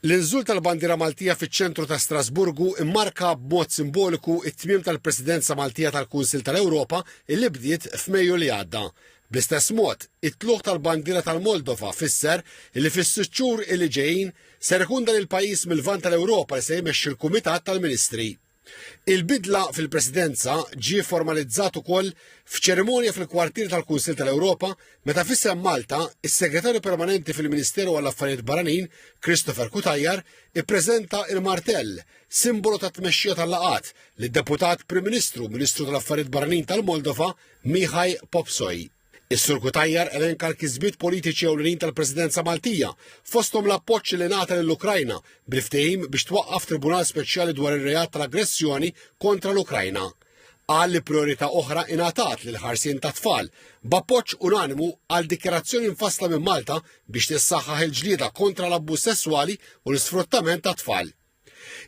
L-inżul tal-bandiera Maltija fiċ-ċentru ta' Strasburgu mmarka b'mod simboliku t-tmiem tal-Presidenza Maltija tal-Kunsill tal-Ewropa illi bdiet f'Mejju li għadda. Bl-istess mod, it-tlugħ tal-bandiera tal-Moldova fisser illi fis-sitt xhur illi ġejjin ser ikun dan il-pajjiż mil-Lvant tal-Ewropa li se jmexxi l-Kumitat tal-Ministri. Il-bidla fil-Presidenza ġie formalizzat ukoll f'ċerimonja fil-kwartieri tal-Kunsill tal-Ewropa meta f'isem Malta, is-Segretarju Permanenti fil-Ministeru għall-Affarijiet Barranin, Christopher Cutajar, ippreżenta il-martell, simbolu tat-tmexxija tal-laqgħat, lid-Deputat Prim Ministru u Ministru tal-Affarijiet Barranin tal-Moldova, Mihai Popsoi. Is-Sur Cutajar elenka l-kisbiet politiċi ewlenin tal-Presidenza Maltija, fosthom l-appoġġ li ngħata lill-Ukrajna bil-ftehim biex twaqqaf Tribunal Speċjali dwar ir-reat tal-aggressjoni kontra l-Ukrajna. Qal li priorità oħra ingħatat lill-ħarsien tat-tfal, b'appoġġ unanimu għal dikjarazzjoni mfassla minn Malta biex tissaħħaħ il-ġlieda kontra l-abbuż sesswali u l-isfruttament tat-tfal.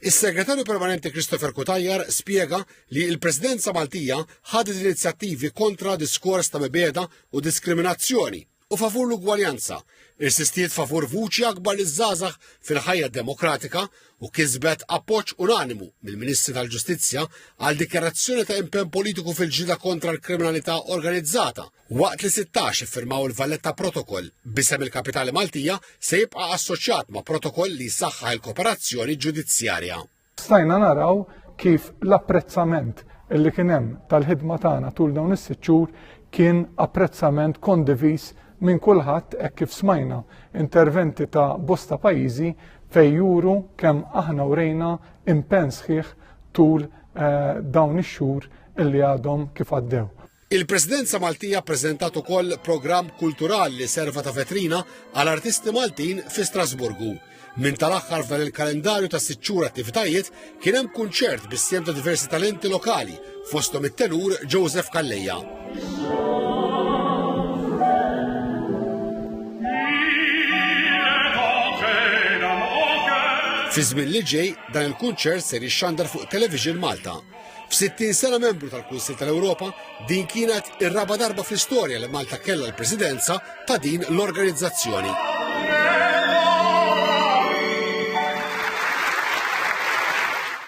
Is-Segretarju Permanenti Christopher Cutajar spjega li l-Presidenza Maltija ħadet inizjattivi kontra diskors ta' mibegħda u diskriminazzjoni u favur l-ugwaljanza, irsistiet favur vuċi akbar liż-żgħażagħ fil-ħajja demokratika u kisbet appoġġ unanimu mill-Ministri tal-Ġustizzja għal dikjarazzjoni ta' impenn politiku fil-ġlieda kontra l-kriminalità organizzata Waqt li 16 iffirmaw il-Valletta Protocol, b'isem il-kapitali Maltija se jibqa' assoċjat ma' protokoll li jsaħħaħ il-kooperazzjoni ġudizzjarja. Stajna naraw kif l-apprezzament li kien hemm tal-ħidma tagħna tul dawn is-sitt xhur kien apprezzament kondiviż minn kulħadd hekk kif smajna interventi ta' bosta pajjiżi fejn juru kemm aħna wrejna impenn sħiħ tul eh, dawn ix-xhur illi għadhom kif għaddew. Il-Presidenza Maltija ppreżentat ukoll programm kulturali li serva ta' vetrina għal artisti Maltin fi Strasburgu. Minn tal-aħħar f'dan il-kalendarju ta' sitt xhur attivitajiet kien hemm kunċert bis-sehem ta' diversi talenti lokali fosthom it-tenur Joseph Calleja. Fi żmien li ġej dan il-kunċert ser jixxandar fuq Television Malta. F'60 sena membru tal-Kunsill tal-Ewropa, din kienet ir-raba' darba fl-istorja li Malta kellha l-Presidenza ta' din l-organizzazzjoni.